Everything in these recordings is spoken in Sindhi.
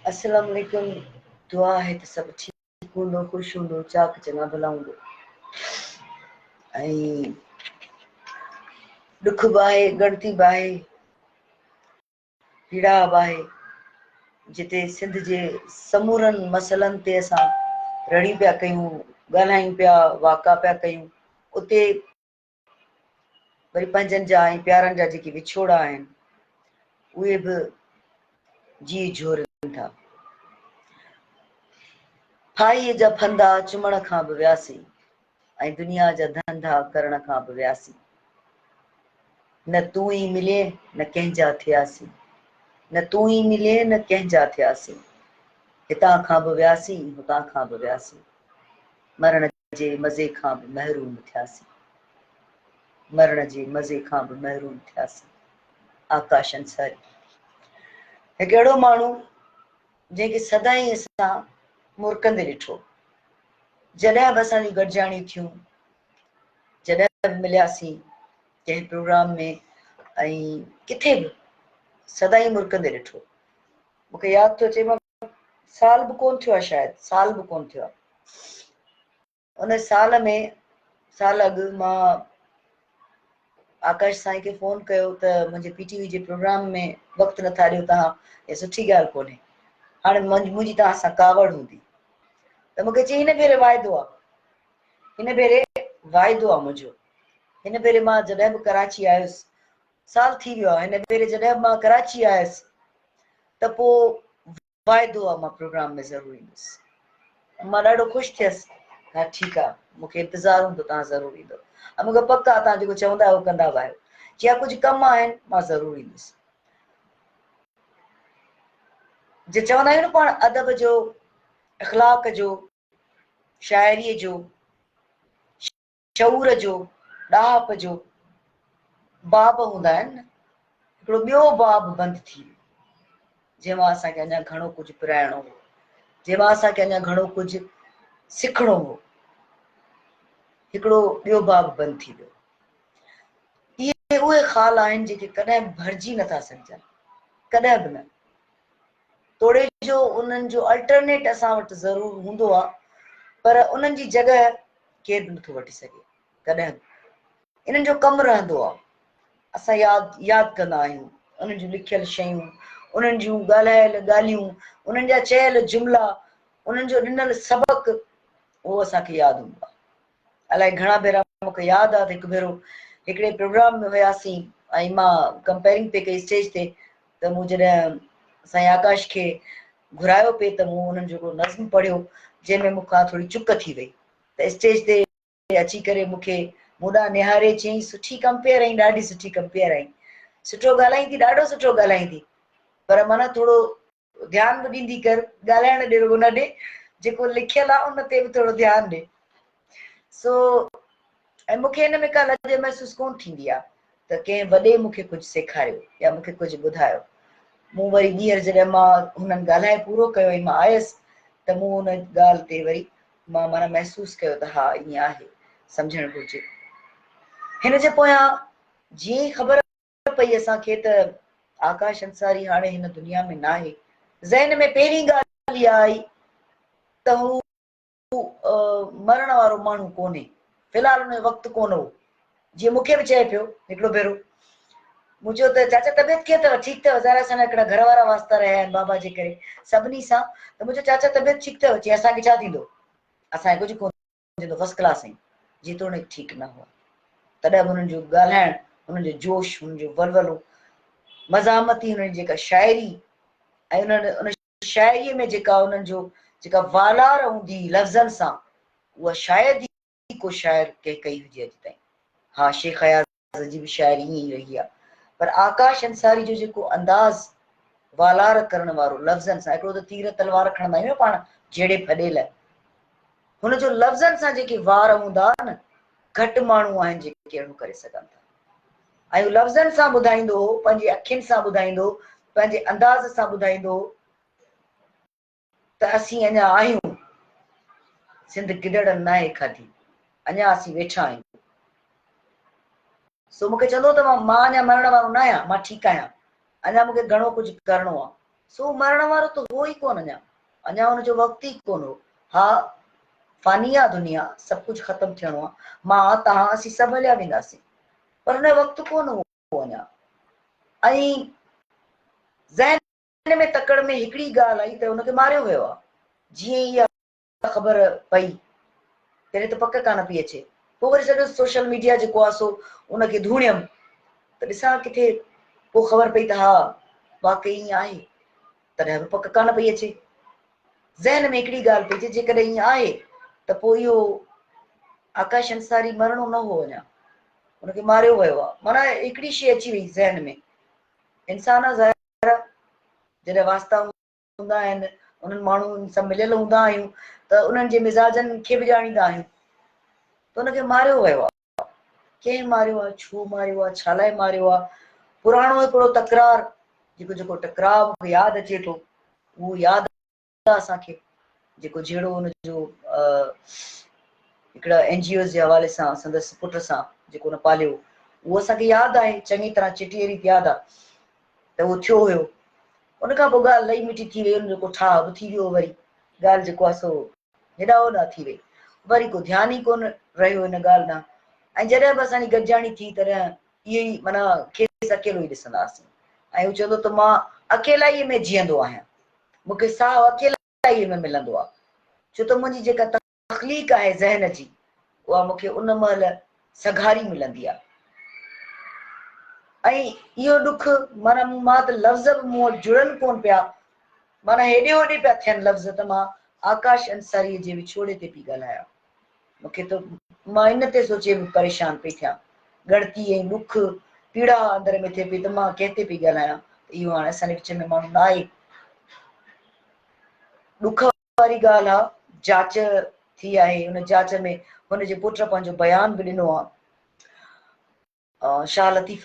السلام عليڪم دعا آهي ته سڀ ٺيڪ هوندو خوش هوندو چاڪ چڱا ڀلا هوندو ۽ ڏک به آهي ڳڻتي به آهي پيڙا به آهي جتي سنڌ جي سمورن مسئلن تي اسان رڙيون پيا ڪيون ڳالهايون پيا واڪا پيا ڪيون اتي وري پنهنجن جا ۽ پيارن جا جيڪي وڇوڙا آهن اهي به جيء جهورين ٿا. ڦاهيء جا ڦندا چمڻ کان به وياسين ۽ دنيا جا ڌنڌا ڪرڻ کان به وياسين. نه تون ئي ملين نه ڪنهن جا ٿياسين. نه تون ئي ملين نه ڪنهن جا ٿياسين. هتان کان به وياسين هتان کان به وياسين. مرڻ جي مزي کان به محروم ٿياسين. مرڻ جي مزي کان به محروم ٿياسين. آڪاش انصاري هڪ اهڙو ماڻهو جنهن کي سدائين اسان مرڪندي ڏٺو. جڏهن به اسان جون گڏجاڻيون ٿيون، جڏهن به ملياسين ڪنهن پروگرام ۾ ۽ ڪٿي به سدائين مرڪندي ڏٺو. مون کي ياد ٿو اچي مان سال به ڪونه ٿيو آهي شايد سال به ڪونه ٿيو آهي ان سال ۾ سال اڳ مان آڪاش سائين کي فون ڪيو ته منهنجي پي ٽي وي جي پروگرام ۾ وقت نٿا ڏيو تهان هي سٺي ڳالهه ڪونهي هاڻي منهنجي تهان سان ڪاوڙ هوندي ته مونکي چي هن ڀيري واعدو آ هن ڀيري واعدو آ منهنجو هن ڀيري مان جڏهن به ڪراچي آيس سال ٿي ويو آهي هن ڀيري جڏهن به مان ڪراچي آيس ته پوء واعدو آ مان پروگرام ۾ ضرور ايندس. مان ڏاڍو خوش ٿيس ها ٺيڪ آ مون کي انتظار هوندو توهان ضرور ايندو ۽ مون کي پڪ آ توهان جيڪو چوندا آهيو ڪندا به آهيو. چي ها ڪجهه ڪم آهن مان ضرور ايندس. جي چوندا آهيون نه پاڻ ادب جو اخلاق جو شاعريء جو شعور جو، ڏاهپ جو باب هوندا آهن نه، هڪڙو ٻيو باب بند ٿي ويو، جنهن مان اسان کي اڃا گهڻو ڪجهه پرائڻو هو، جنهن مان اسان کي اڃا گهڻو ڪجهه سکڻو هو، هڪڙو ٻيو باب بند ٿي ويو. اهي اهي خال آهن جيڪي ڪڏهن به ڀرجي نٿا سگهجن، ڪڏهن به نه. توڙي جو انهن جو الٽرنيٽ اسان وٽ ضرور هوندو آهي پر انهن جي جڳهه ڪير به نٿو وٺي سگهي ڪڏهن به انهن جو ڪم رهندو آهي اسان ياد ياد ڪندا آهيون انهن جون لکيل شيون انهن جون ڳالهايل ڳالهيون انهن جا چيل جملا انهن جو ڏنل سبق اهو اسان کي ياد هوندو آهي الائي گهڻا ڀيرا مون کي ياد آ ته هڪ ڀيرو هڪڙي پروگرام ۾ هياسين ۽ مان ڪمپيئرنگ پئي ڪئي اسٽيج تي ته مون جڏهن سائين آڪاش کي گهرايو پئي ته مون انهن جو هڪڙو نظم پڙهيو جنهن ۾ مون کان ٿوري چڪ ٿي وئي ته اسٽيج تي اچي ڪري مون کي مون ڏانهن نهاري چيائين سٺي ڪمپيئر آهين ڏاڍي سٺي ڪمپيئر آهين سٺو ڳالهائين ٿي ڏاڍو سٺو ڳالهائين ٿي پر معنيٰ ٿورو ڌيان به ڏيندي ڪر، ڳالهائڻ ڏي رڳو نه ڏي، جيڪو لکيل آ ان تي به ٿورو ڌيان ڏي. سو ۽ مون کي ان ۾ ڪا لڄ محسوس ڪونه ٿيندي آ ته ڪنهن وڏي مون کي ڪجهه سيکاريو يا مون کي ڪجهه ٻڌايو. مون وري ٻيهر جڏهن مان هنن ڳالهائي پورو ڪيو ۽ مان آيس ته مون ان ڳالهه تي وري مان معنيٰ محسوس ڪيو ته ها ائين آهي، سمجهڻ گهرجي. هن جي پويان جيئن ئي خبر پئي اسان کي ته آڪاش انصاري هاڻي هن دنيا ۾ ناهي. ذهن ۾ پهرين ڳالهه اها آئي ته هو مرڻ وارو ماڻهو ڪونهي. في الحال ان جو وقت ڪونه هو. جيئن مون کي به چئي پيو هڪڙو ڀيرو. مون چيو ته چاچا طبيعت ڪيئن اٿو؟ ٺيڪ اٿو؟ ظاهر آهي اسان جا هڪڙا گهر وارا واسطا رهيا آهن بابا جي ڪري سڀني سان. ته مون چيو چاچا طبيعت ٺيڪ اٿو؟ چيائين اسان کي ڇا ٿيندو؟ اسان کي ڪجهه ڪونه ٿيندو فرسٽ ڪلاس آهين. جيتوڻيڪ ٺيڪ نه هئا، تڏهن به هنن جو ڳالهائڻ، هنن جو جوش، هنن جو ولولو، مزاحمتي هنن جي جيڪا شاعري ۽ انهن ان شاعريء ۾ جيڪا انهن جو جيڪا والار هوندي هئي لفظن سان، اها شايد ئي ڪو شاعر ڪنهن ڪئي هجي اڄ تائين. ها شيخ اياز جي به شاعري ائين ئي رهي آهي، پر آڪاش انصاري جو جيڪو انداز والار ڪرڻ وارو لفظن سان، هڪڙو ته تير تلوار کڻندا آهيون نه پاڻ جهيڙي ڦڏي لاء، هن جو لفظن سان جيڪي وار هوندا هئا نه، گهٽ ماڻهو آهن جيڪي اهڙو ڪري سگهن ٿا. ۽ هو لفظن سان ٻڌائيندو هو، پنهنجي اکين سان ٻڌائيندو هو، پنهنجي انداز سان ٻڌائيندو هو ته اسين اڃا آهيون، سنڌ گدڙن ناهي کاڌي، اڃا اسين ويٺا آهيون. سو مون کي چوندو هو ته مان اڃا مرڻ وارو ناهيان، مان ٺيڪ آهيان، اڃا مون کي گهڻو ڪجهه ڪرڻو آهي. سو مرڻ وارو ته هو ئي ڪونه اڃا. اڃا ان جو وقت ئي ڪونه هو. ها فاني آ دنيا، سڀ ڪجهه ختم ٿيڻو آ. مان، توهان، اسين سڀ هليا وينداسين. پر ان جو وقت ڪونه هو اڃا. ۽ ذهن ۾ تڪڙ ۾ هڪڙي ڳالهه آئي ته ان کي ماريو ويو آ. جيئن ئي اها خبر پئي تڏهن ته پڪ ڪانه پئي اچي. پوء وري سڄو سوشل ميڊيا جيڪو آ سو ان کي ڌوڻيم ته ڏسان ڪٿي پوء خبر پئي ته ها واقعي ائين آهي. تڏهن به پڪ ڪانه پئي اچي. ذهن ۾ هڪڙي ڳالهه پئي اچي جيڪڏهن ائين آهي ته پوء اهو آڪاش انصاري مرڻو نه هو اڃا. ان کي ماريو ويو آ. معنيٰ هڪڙي شيء اچي وئي ذهن ۾. انسان آ ظاهر آ جڏهن واسطا هوندا آهن، انهن ماڻهن سان مليل هوندا آهيون ته انهن جي مزاجن کي به ڄاڻيندا آهيون ته ان کي ماريو ويو آهي. ڪنهن ماريو آهي، ڇو ماريو آهي، ڇا لاء ماريو آهي. پراڻو هڪڙو تڪرار جيڪو جيڪو ٽڪراء مون کي ياد اچي ٿو اهو ياد آهي اسان کي جيڪو جهيڙو ان جو هڪڙا اين جي اوز جي حوالي سان سندس پٽ سان جيڪو ان پاليو اهو اسان کي ياد آهي چڱي طرح چٽيء ريت ياد آهي ته اهو ٿيو هيو. ان کان پوء ڳالهه لئي مٺي ٿي وئي، ان جو ڪو ٺاهه به ٿي ويو هو وري ڳالهه جيڪو آهي سو هيڏانهن هوڏانهن ٿي وئي. وري ڪو ڌيان ئي ڪونه رهيو ان ڳالهه ڏانهن ۽ جڏهن به اسان جي گڏجاڻي ٿي تڏهن اهو ئي معنيٰ کيس اڪيلو ئي ڏسندا هئاسين ۽ هو چوندو ته مان اڪيلائيء ۾ جيئندو آهيان، مون کي ساهه اڪيلائيء ۾ ملندو آهي، ڇو ته منهنجي جيڪا تخليق آهي ذهن جي، اها مون کي ان مهل سگهاري ملندي آهي. ۽ اهو ڏک معنيٰ مان ته لفظ به مون وٽ جڙن ڪونه پيا، معنيٰ هيڏي هوڏي پيا ٿين لفظ ته مان آڪاش انصاريء جي وڇوڙي تي پئي ڳالهايان. مون کي ته مان ان تي سوچي به پريشان پئي ٿيان. ڳڻتي ۽ ڏک، پيڙاء اندر ۾ ٿئي پئي ته مان ڪنهن تي پئي ڳالهايان ته اهو هاڻي اسان جي وچ ۾ ماڻهو نه آهي. ڏک واري ڳالهه آ، جاچ ٿي آهي، ان جاچ ۾ هن جي پٽ پنهنجو بيان به ڏنو آ. شاهه لطيف،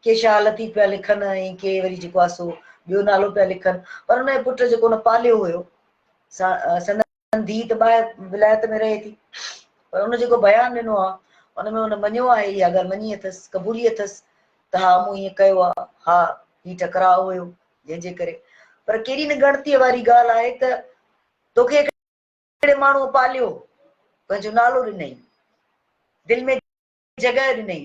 ڪي شاهه لطيف پيا لکن ۽ ڪي وري جيڪو آ سو ٻيو نالو پيا لکن، پر ان جي پٽ جيڪو هن پاليو هيو، سندن ڌيء ته ٻاهر ولايت ۾ رهي ٿي، پر ان جيڪو بيان ڏنو آ، ان ۾ هن مڃيو آهي، اها ڳالهه مڃي اٿس، قبولي اٿس ته ها مون ائين ڪيو آ، ها هي ٽڪراء هيو، جنهن جي ڪري پر ڪيڏي نه ڳڻتيء واري ڳالهه آهي ته توکي هڪڙي ماڻهوء پاليو، پنهنجو نالو ڏنئي، دل ۾ جڳهه ڏنئي،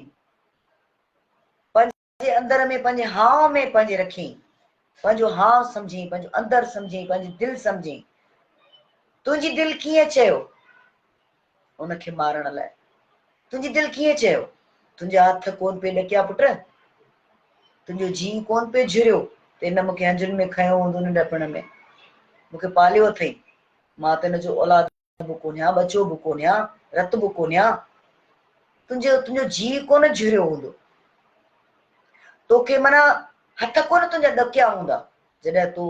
پنهنجي اندر ۾ پنهنجي هانء ۾ پنهنجي رکيئي، پنهنجو هانء سمجهيئي، پنهنجو اندر سمجهيئي، پنهنجي دل سمجهيئي. تنهنجي دل ڪيئن چيو ان کي مارڻ لاء؟ تنهنجي دل ڪيئن چيو؟ تنهنجا هٿ ڪونه پئي ڏڪيا پٽ؟ تنهنجو جيء ڪونه پئي جهريو ته هن مون کي هنجن ۾ کنيو هوندو ننڍپڻ ۾؟ مون کي پاليو اٿئي. مان ته هن جو اولاد به ڪونهيان، ٻچو به ڪونهيان، رت به ڪونهيان. تنهنجو تنهنجو جيء ڪونه جهريو هوندو. توکي معنيٰ هٿ ڪونه تنهنجا ڏڪيا هوندا جڏهن تو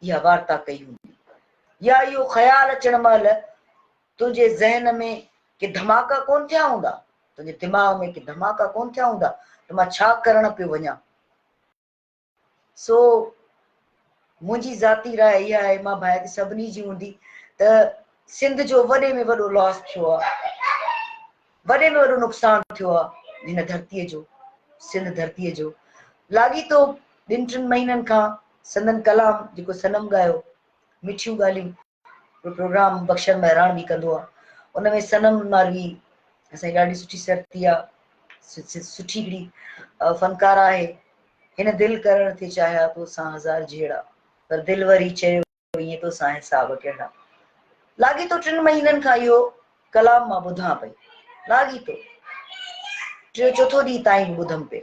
اها وارتا ڪئي هوندي يا اهو خيال اچڻ مهل تنهنجي ذهن ۾ ڪي ڌماڪا ڪونه ٿيا هوندا، تنهنجي دماغ ۾ ڪي ڌماڪا ڪونه ٿيا هوندا ته مان ڇا ڪرڻ پيو وڃان. سو منهنجي ذاتي راء اها آهي، مان ڀانئيان ٿي سڀني جي هوندي ته سنڌ جو وڏي ۾ وڏو لاس ٿيو آهي، وڏي ۾ وڏو نقصان ٿيو آهي هن ڌرتيء جو، سنڌ ڌرتيء جو. لاڳيتو ٻن ٽن مهينن کان سندن ڪلام جيڪو صنم ڳايو، مٺيون ڳالهيون هڪڙو پروگرام بخشل مهراڻ به ڪندو آهي، ان ۾ صنم ماروي اسان جي ڏاڍي سٺي سرتي آهي، سٺي هڪڙي فنڪاره آهي. هن دل ڪرڻ ٿي چاهيا توسان هزار جهيڙا، پر دل وري چيو ائين توسان حساب ڪهڙا. لاڳيتو ٽن مهينن کان اهو ڪلام مان ٻڌان پئي. لاڳيتو ٽيون چوٿون ڏينهن تائين به ٻڌم پئي.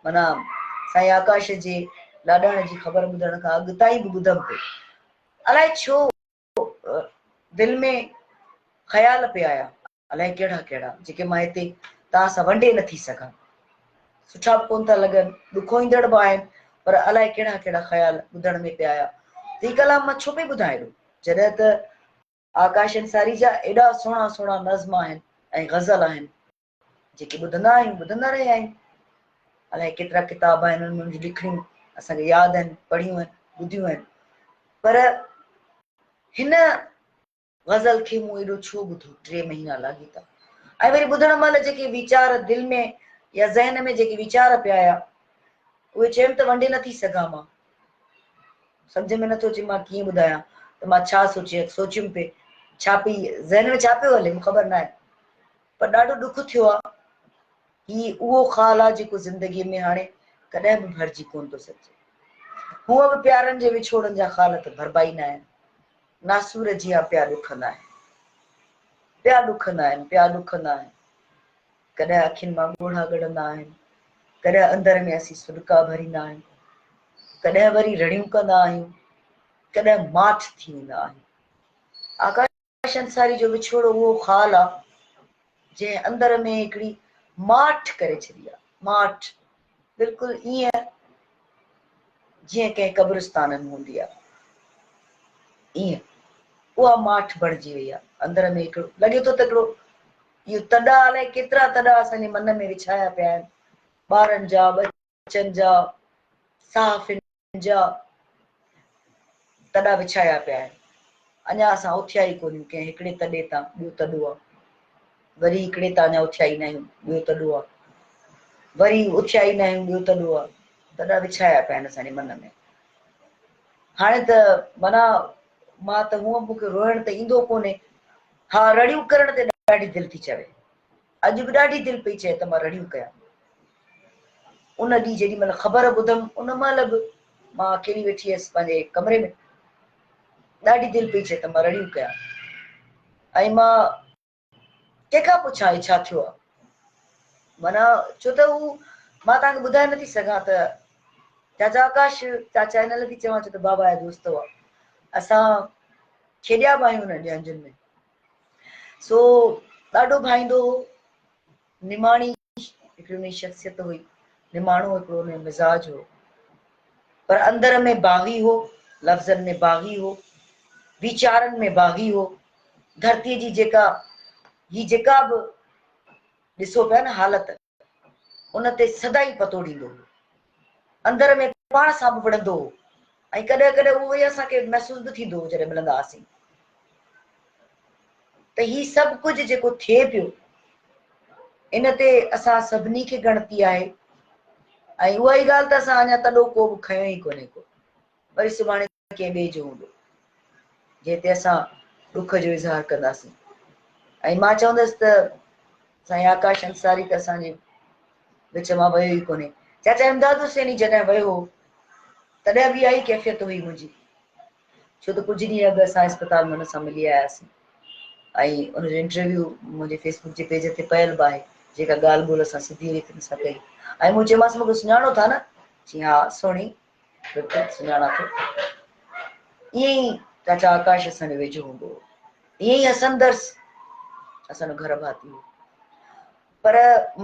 معنيٰ سائين آڪاش جي لاڏاڻي جي خبر ٻڌڻ کان اڳ تائين به ٻڌم پئي. الائي ڇو دل ۾ خيال پئي آيا. الائي ڪهڙا ڪهڙا جيڪي مان هتي توهان سان ونڊي نه ٿي سگهان. سٺا به ڪونه ٿا لڳن، ڏکوئيندڙ به آهن، پر الائي ڪهڙا ڪهڙا خيال ٻڌڻ ۾ پيا آيا ته هي ڪلام مان ڇو پئي ٻڌان ايڏو، جڏهن ته آڪاش انصاري جا ايڏا سهڻا سهڻا نظم آهن ۽ غزل آهن، جيڪي ٻڌندا آهيون، ٻڌندا رهيا آهيون. الائي ڪيترا ڪتاب آهن، انهن ۾ ان جون لکڻيون اسان کي ياد آهن، پڙهيون آهن، ٻڌيون آهن، پر هن غزل کي مون ايڏو ڇو ٻڌو ٽي مهينا لاڳيتا ۽ وري ٻڌڻ مهل جيڪي ويچار دل ۾ يا ذهن ۾ جيڪي ويچار پيا آيا اهي چيم ته ونڊي نٿي سگهان مان. سمجهه ۾ نٿو اچي مان ڪيئن ٻڌايان ته مان ڇا سوچي سوچيم پئي ڇا پئي ذهن ۾ ڇا پيو هلي مون خبر ناهي پر ڏاڍو ڏک ٿيو آ. هي اهو خال آ جيڪو زندگيء ۾ هاڻي ڪڏهن به ڀرجي ڪونه ٿو سگهجي. هونء به پيارن جي وڇوڙن جا خال ته ڀربا ئي ناهن. ناسور جيان پيا ڏکندا آهن. پيا ڏکندا آهن، پيا ڏکندا آهن. ڪڏهن اکين مان ڳوڙها ڳڙندا آهن، ڪڏهن اندر ۾ اسين سڏڪا ڀريندا آهيون، ڪڏهن وري رڙيون ڪندا آهيون، ڪڏهن ماٺ ٿي ويندا آهيون. آڪاش انصاري جو وڇوڙو اهو خال آ، جنهن اندر ۾ هڪڙي ماٺ ڪري ڇڏي آ. ماٺ بلڪل ائين جيئن ڪنهن قبرستان ۾ هوندي آ، ائين اها ماٺ بڻجي وئي آ. اندر ۾ هڪڙو لڳي ٿو ته هڪڙو اهو تڏا الائي ڪيترا تڏا اسان جي من ۾ وڇايا پيا آهن، ٻارن جا، ٻچن جا، صحافين جا تڏا وڇايا پيا آهن. اڃا اسان اٿيا ئي ڪونهيون، ڪنهن هڪڙي تڏي تان ٻيو تڏو آ، وري هڪڙي تان اڃا اٿيا ئي ناهيون، ٻيو تڏو آ، وري اٿيا ئي ناهيون، ٻيو تڏو آ، تڏا وڇايا پيا آهن اسان جي من ۾. هاڻي ته معنيٰ مان ته هونء به مون کي روئڻ ته ايندو ڪونهي، ها رڙيون ڪرڻ تي ڏاڍي دل ٿي چوي. اڄ به ڏاڍي دل پئي چئي ته مان رڙيون ڪيان. ان ڏينهن جيڏي مهل خبر ٻڌم ان مهل به مان اڪيلي ويٺي هيس پنهنجي ڪمري ۾. ڏاڍي دل پئي چئي ته مان رڙيون ڪيان ۽ مان ڪنهن کان پڇان هي ڇا ٿيو آهي؟ معنيٰ ڇو ته هو مان توهان کي ٻڌائي نٿي سگهان ته چاچا آڪاش چاچا ان لاء ٿي چوان ڇو ته بابا جا دوست هئا. اسان کيڏيا به آهيون انهن ڏينهن ۾ سو ڏاڍو ڀائيندو هو. نماڻي هڪڙي ان جي شخصيت هئي، نماڻو هڪڙو ان جو مزاج هو، پر اندر ۾ باغي هو، لفظن ۾ باغي هو، ويچارن ۾ باغي هو. ڌرتيء جي جيڪا هي جيڪا به ڏسو پيا نه حالت، ان تي سدائين پتوڙيندو هو. اندر ۾ پاڻ سان به وڙهندو هو ۽ ڪڏهن ڪڏهن اهو ئي اسان کي محسوس به ٿيندو هو جڏهن ملندا هئاسين ته هي سڀ ڪجهه جيڪو ٿئي پيو ان تي اسان سڀني کي ڳڻتي آهي ۽ اها ئي ڳالهه ته اسان اڃا تڏو ڪو به کنيو ئي ڪونهي ڪو وري سڀاڻي ڪنهن ٻئي جو هوندو، جنهن تي اسان ڏک جو اظهار ڪنداسين ۽ مان چوندس ته سائين آڪاش انصاري ته اسان جي وچ مان ويو ئي ڪونهي. چاچا امداد حسيني جڏهن ويو هو تڏهن به اها ئي ڪيفيت هئي منهنجي، ڇو ته ڪجهه ڏينهن اڳ اسان اسپتال ۾ ان سان ملي آياسين ۽ ان جو انٽرويو منهنجي فيس بڪ جي پيج تي پيل به آهي، جيڪا ڳالهه ٻولهه اسان سڌي ريت ان سان ڪئي ۽ مون چيومانس مون کي سڃاڻو ٿا نه؟ چيائين ها سهڻي بلڪل سڃاڻان ٿو. ائين ئي چاچا آڪاش اسان جو ويجهو هوندو هو. ائين ئي حسن درس اسان جو گهر ڀاتي هو. پر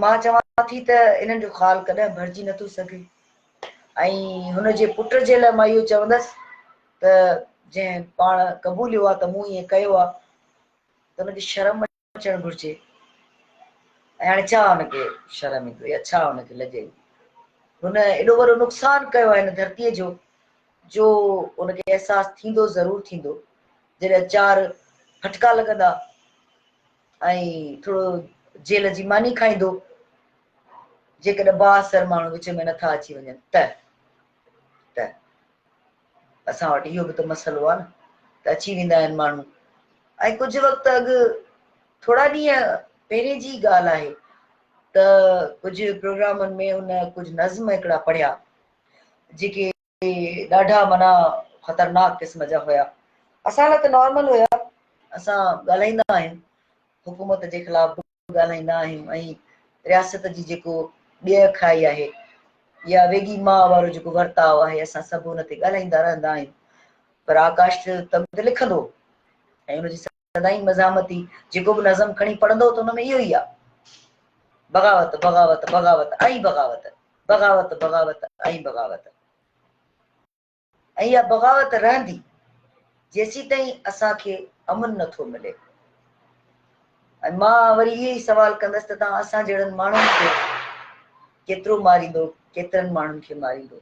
مان چوان ٿي ته انهن جو خال ڪڏهن ڀرجي نٿو سگهي ۽ هن جي پٽ جي لاء مان اهو چوندس ته جنهن پاڻ قبوليو آهي ته مون ائين ڪيو آهي ته هن کي شرم اچڻ گهرجي ۽ هاڻي ڇا هن کي شرم ايندو يا ڇا هن کي لڄ ايندي؟ هن ايڏو وڏو نقصان ڪيو آهي هن ڌرتيء جو جو ان کي احساس ٿيندو ضرور ٿيندو جڏهن چار ڦٽڪا لڳندا ۽ ٿورو جيل جي ماني کائيندو جيڪڏهن بااثر ماڻهو وچ ۾ نٿا اچي وڃن ته ته اسان وٽ اهو به ته مسئلو آهي نه ته اچي ويندا آهن ماڻهو ۽ ڪجهه وقت اڳ ٿورا ڏينهن پهرين جي ڳالهه آهي ته ڪجهه پروگرامن ۾ هن ڪجهه نظم هڪڙا پڙهيا جيڪي ڏاڍا معنيٰ خطرناڪ قسم جا هيا اسان لاء ته نارمل هيا اسان ڳالهائيندا آهيون حڪومت جي خلاف به ڳالهائيندا آهيون ۽ رياست جي جيڪو ٻي اکائي آهي يا ويڳي ماء وارو جيڪو ورتاء آهي اسان سڀ ان تي ڳالهائيندا رهندا آهيون پر آڪاش ته لکندو ۽ ان جي سدائين مزاحمتي جيڪو به نظم کڻي پڙهندو ته ان ۾ اهو ئي آهي بغاوت بغاوت بغاوت ۽ بغاوت بغاوت بغاوت ۽ بغاوت ۽ اها بغاوت رهندي جيسيتائين اسان کي امن نه ٿو ملي. ۽ مان وري اهو ئي سوال ڪندس ته توهان اسان جهڙن ماڻهن کي ڪيترو ماريندو، ڪيترن ماڻهن کي ماريندو.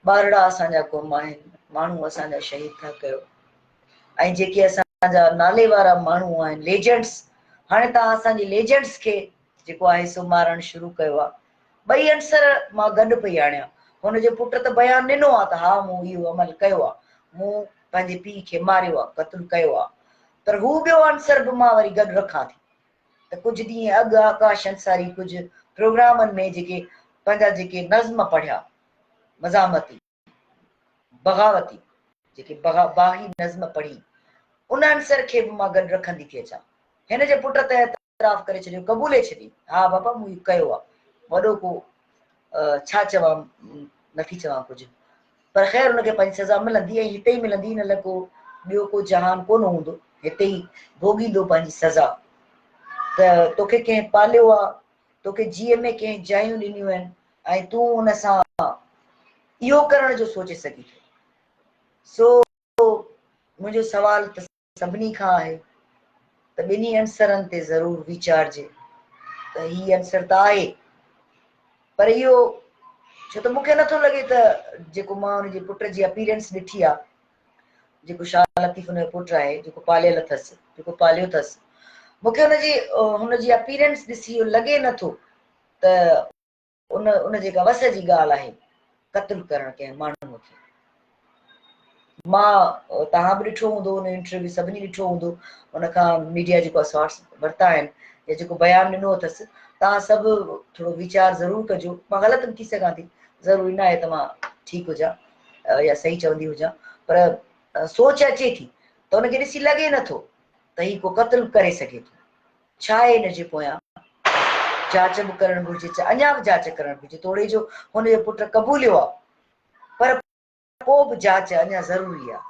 ٻارڙا اسان جا گم آهن، ماڻهو اسان جا شهيد ٿا ڪيو ۽ جيڪي اسان جا نالي وارا ماڻهو آهن ليجنڊس، هاڻي توهان اسان جي ليجنڊس کي جيڪو آهي سو مارڻ شروع ڪيو آهي. ٻئي عنصر مان گڏ پئي آڻيان. هن جي پٽ ته بيان ڏنو آ ته ها مون اهو عمل ڪيو آ، مون پنهنجي پيء کي ماريو آ، قتل ڪيو آ. پر هو ٻيو عنصر به مان وري گڏ رکان ٿي ته ڪجهه ڏينهن اڳ آڪاش انصاري ڪجهه پروگرامن ۾ جيڪي پنهنجا جيڪي نظم پڙهيا مزاحمتي، بغاوتي، جيڪي باغي نظم پڙهي، ان عنصر کي به مان گڏ رکندي ٿي اچان. هن جي پٽ ته اعتراف ڪري ڇڏيو، قبولي ڇڏي، ها بابا مون اهو ڪيو آ. وڏو ڪو ڇا چوان، نٿي چوان ڪجهه. پر خير ان کي پنهنجي سزا ملندي ۽ هتي ئي ملندي، ان لاء ڪو ٻيو ڪو جهان ڪونه هوندو، هتي ئي ڀوڳيندو پنهنجي سزا. ته توکي ڪنهن پاليو آ، توکي جيء ۾ ڪنهن جايون ڏنيون آهن ۽ تون ان سان اهو ڪرڻ جو سوچي سگهين ٿو. سو منهنجو سوال ته سڀني کان آهي ته ٻنهي عنصرن تي ضرور ويچارجي ته هي عنصر ته آهي پر اهو ڇو ته مون کي نٿو لڳي ته جيڪو مان ان جي پٽ جي اپيرنس ڏٺي آهي جيڪو شاهه لطيف ان جو پٽ آهي جيڪو پاليل اٿس جيڪو پاليو اٿس مون کي ان جي هن جي اپيرنس ڏسي اهو لڳي نٿو ته ان ان جي ڪا وس جي ڳالهه آهي قتل ڪرڻ ڪنهن ماڻهوء کي. مان توهان به ڏٺو هوندو ان انٽرويو سڀني ڏٺو هوندو ان کان ميڊيا جيڪو اسارٽس ورتا آهن يا جيڪو بيان ڏنو اٿس توهان سڀ ٿورو ويچار ضرور ڪجو مان غلط به ٿي سگهان ٿي ضروري نه آهي ته مان ٺيڪ هجان يا صحيح چوندي هجان پر سوچ اچي ٿي ته ان کي ڏسي لڳي نٿو ته هي ڪو قتل ڪري سگهي ٿو ڇا آهي ان جي پويان؟ جاچ به ڪرڻ گهرجي، اڃا به جاچ ڪرڻ گهرجي، توڙي جو هن جو پٽ قبوليو آهي، پر پوء به جاچ اڃا ضروري آهي،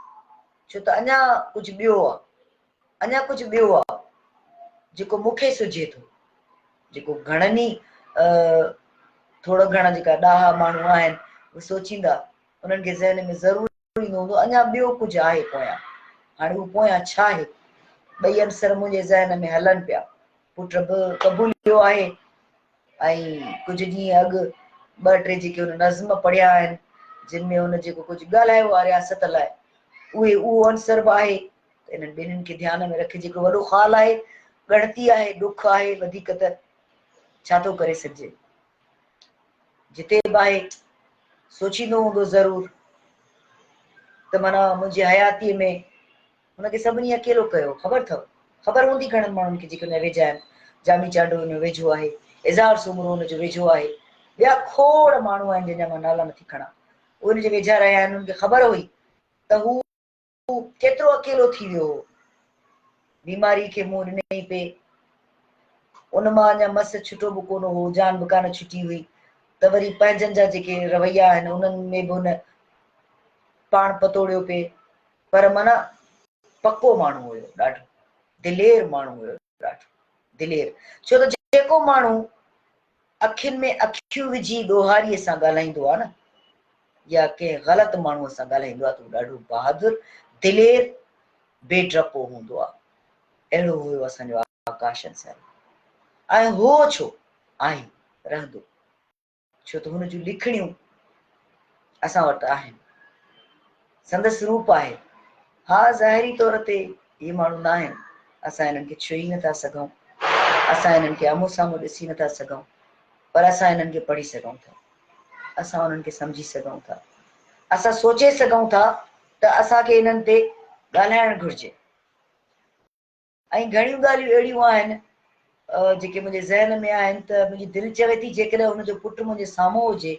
ڇو ته اڃا ڪجهه ٻيو آهي، اڃا ڪجهه ٻيو آهي، جيڪو مون کي سجهي ٿو، جيڪو گهڻن ئي ٿورا گهڻا جيڪا ڏاها ماڻهو آهن، اهي سوچيندا، انهن کي ذهن ۾ ضرور ايندو هوندو، اڃا ٻيو ڪجهه آهي پويان. هاڻي اهو پويان ڇا آهي؟ ٻئي عنصر منهنجي ذهن ۾ هلن پيا. پٽ به قبوليو آهي ۽ ڪجهه ڏينهن اڳ ٻه ٽي جيڪي هن نظم پڙهيا آهن، جن ۾ هن جيڪو ڪجهه ڳالهايو آهي رياست لاء، اهي اهو عنصر به آهي ته انهن ٻنهين کي ڌيان ۾ رکجي. هڪڙو وڏو خال آهي، ڳڻتي آهي، ڏک آهي، وڌيڪ ته ڇا ٿو ڪري سگهجي. جتي به آهي، سوچيندو هوندو ضرور ته معنيٰ منهنجي حياتيء ۾ هن کي سڀني اڪيلو ڪيو. خبر اٿو؟ خبر هوندي گهڻن ماڻهن کي جيڪي هن جا ويجها آهن. جامي چانڊيو هن جو ويجهو آهي. اظهار سومرو هن جو ويجهو آهي. ٻيا کوڙ ماڻهو آهن جن جا مان نالا نٿي کڻان. اهي هن جي ويجها رهيا آهن. انهن کي خبر هئي ته هو هو ڪيترو اڪيلو ٿي ويو هو. بيماريء کي منهن ڏنئي پئي. ان مان اڃا مس ڇٽو به ڪونه هو، جان به ڪانه ڇٽي هئي ته وري پنهنجن جا جيڪي رويا آهن، انهن ۾ به هن پاڻ پتوڙيو پئي. پر معنيٰ پڪو ماڻهو هيو ڏاڍو، دلير ماڻهو هيو ڏاڍو دلير. ڇو ته جيڪو ماڻهو اکين ۾ اکيون وجهي ڏوهاريء سان ڳالهائيندو آهي نه يا ڪنهن غلط ماڻهوء سان ڳالهائيندو آهي ته هو ڏاڍو بهادر، دلير، بي ڊپو هوندو آهي. اهڙو هيو اسان جو آڪاش انصاري ۽ هو ڇو آهي رهندو. ڇو ته هن جون لکڻيون اسان وٽ آهن. سندس روپ آهي. ها ظاهري طور تي اهي ماڻهو ناهن. اسان انهن کي ڇهي نٿا سگهون. اسان انهن کي آمهون سامهون ڏسي نٿا سگهون. پر اسان انهن کي پڙهي سگهون ٿا. اسان انهن کي سمجهي سگهون ٿا. اسان سوچي سگهون ٿا ته اسان کي انهن تي ڳالهائڻ گهرجي. ۽ گهڻيون ڳالهيون اهڙيون آهن جيڪي منهنجي ذهن ۾ آهن ته منهنجي دل چوي ٿي جيڪڏهن هن جو پٽ منهنجي سامهون هجي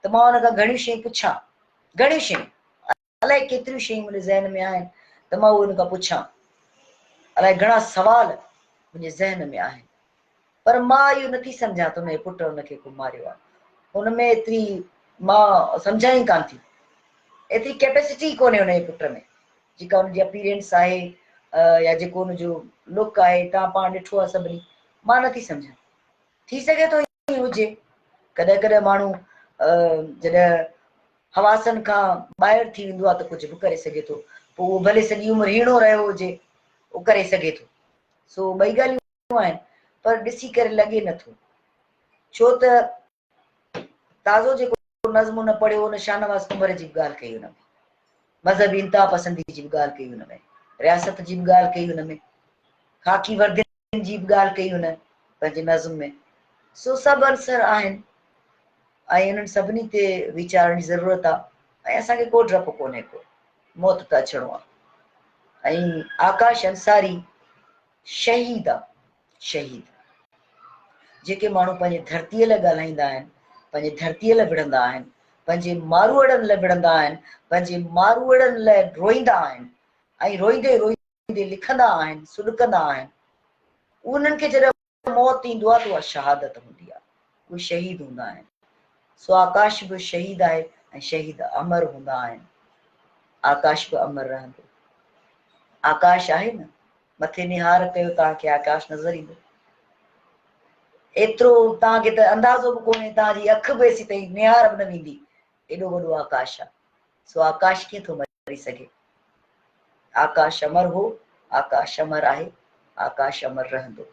ته مان هن کان گهڻيون شيون پڇان گهڻيون شيون الائي ڪيتريون شيون منهنجي ذهن ۾ آهن ته مان اهي هن کان پڇان الائي گهڻا سوال منهنجي ذهن ۾ آهن پر مان اهو نٿي سمجهان ته هن جي پٽ هن کي ڪو ماريو آهي هن ۾ ايتري مان سمجهان ئي ڪانه ٿي ايتري ڪيپيسٽي ئي ڪونهي هن جي پٽ ۾ جيڪا هن جي اپيرنس آهي يا جيڪو هن جو لڪ آهي توهان پاڻ ڏٺو آهي سڀني مان نٿي سمجهان ٿي سگهي ٿو ائين هجي ڪڏهن ڪڏهن ماڻهو جڏهن حواسن کان ٻاهر ٿي ويندو آهي ته ڪجهه به ڪري سگهي ٿو پوء اهو ڀلي سڄي عمر هيڻو رهيو هجي اهو ڪري سگهي ٿو سو ٻئي ڳالهيون آهن پر ڏسي ڪري لڳي نٿو ڇو ته تازو جيڪو نظم هن پڙهيو ان شاهنواز ڪنڀر جي به ڳالهه ڪئي ان ۾ مذهبي انتها پسندي جي به ڳالهه ڪئي ان ۾ رياست جي به ڳالهه ڪئي ان ۾ خاڪي وردين جي به ڳالهه ڪئي هن پنهنجي نظم ۾ سو سڀ عنصر آهن. ۽ انهن سڀني تي ويچارڻ جي ضرورت آ ۽ اسان کي ڪو ڊپ ڪونهي ڪو موت ته اچڻو آ ۽ آڪاش انصاري شهيد آ شهيد جيڪي ماڻهو پنهنجي ڌرتيء لاء ڳالهائيندا آهن پنهنجي ڌرتيء لاء وڙهندا آهن پنهنجي ماروئڙن لاء وڙهندا آهن پنهنجي ماروئڙن لاء روئيندا آهن ۽ روئيندي روئيندي لکندا آهن سڏڪندا آهن انهن کي جڏهن موت ايندو آهي ته اها شهادت هوندي آهي، اهي شهيد هوندا آهن. سو آڪاش به شهيد آهي ۽ شهيد امر هوندا آهن. آڪاش به امر رهندو. آڪاش آهي نه، مٿي نهار ڪيو توهان کي آڪاش نظر ايندو. ايترو توهان کي ته اندازو به ڪونهي، توهان جي اک به ايسيتائين نهار به نه ويندي، ايڏو وڏو آڪاش آهي. سو آڪاش ڪيئن ٿو مري سگهي. آڪاش امر هو، آڪاش امر آهي، آڪاش امر رهندو.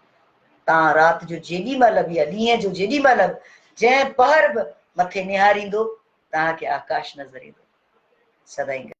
تان رات جو جيڏي مهل به يا ڏينهن جو جيڏي مهل به جنهن پهر به مٿي نهاريندو، توهان کي آڪاش نظر ايندو. سدائين گڏ.